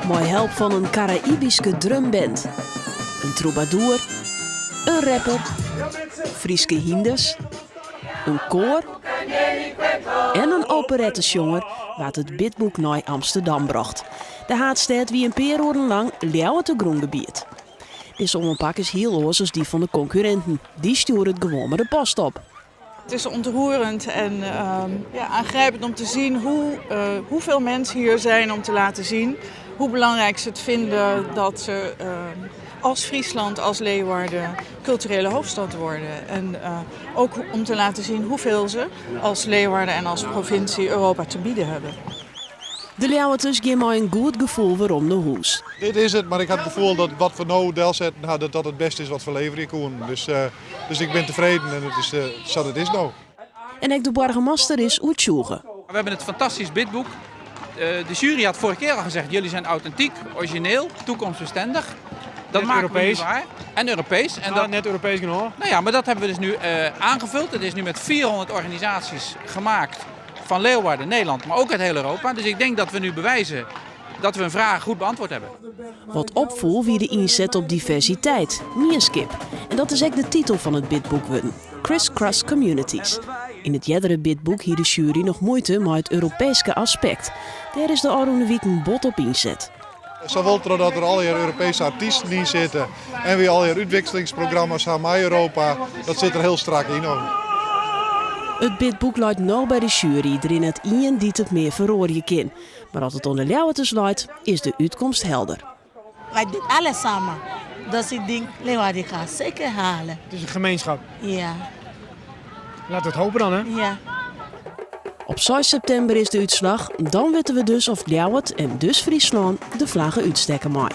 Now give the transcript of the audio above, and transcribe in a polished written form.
Mei help fan in Karaïbyske drumband, in trûbadoer, in rapper, Fryske hynders, in koar en in operettesjonger waard it bidboek nei Amsterdam brocht. De haadstêd wie in pear oeren lang Ljouwerter grûngebiet. Dizze oanpak is hiel oars as dy fan de konkurrinten. Dy stjoere it gewoan mei de post op. Het is ontroerend en ja, aangrijpend om te zien hoeveel mensen hier zijn om te laten zien hoe belangrijk ze het vinden dat ze als Friesland, als Leeuwarden culturele hoofdstad worden. En ook om te laten zien hoeveel ze als Leeuwarden en als provincie Europa te bieden hebben. De Ljouwerters gean mei in goed gefoel werom nei hûs. Dit is it, mar ik ha it gefoel dat wat we no delsetten ha, dat dat it bêste is wat we leverje koenen. Dus, dus ik bin tefreden en it is sa't it is no. En ek de boargemaster is oertsjûge. We hebben het fantastisch bidboek. De jury had vorige keer al gezegd, jullie zijn authentiek, origineel, toekomstbestendig. Dat Net maken we nu Europees. waar. En Europees. En Ah, dat, net Europees genôch. Nou ja, maar dat hebben we dus nu aangevuld. Het is nu met 400 organisaties gemaakt van Leeuwarden, Nederland, maar ook uit heel Europa. Dus ik denk dat we nu bewijzen dat we een vraag goed beantwoord hebben. Wat opfoel wie de ynset op diversiteit, mienskip. En dat is ek de titel fan it bidboek wurden, Criss Cross Communities. Yn it eardere bidboek hie de sjuery noch muoite mei it Europeeske aspekt. Dêr is de ôfrûne wiken bot op ynset. Sawol trochdat der allegear Europeeske artysten yn sitte en wy allegear útwikselingsprogramma's ha mei Europa, dat sit der hiel strak yn. It bidboek leit no by de sjuery. Der is net ien dy't it mear feroarje kin. Mar as it oan de Ljouwerters leit, is de útkomst helder. Wy dogge alles samen. Dus ik denk, Leeuwarden gaat zeker halen. Het is een gemeenschap. Ja. Laten we het hopen dan, hè? Ja. Op 6 septimber is de útslach. Dan witte we dus oft Ljouwert en dus Fryslân de flagge útstekke mei.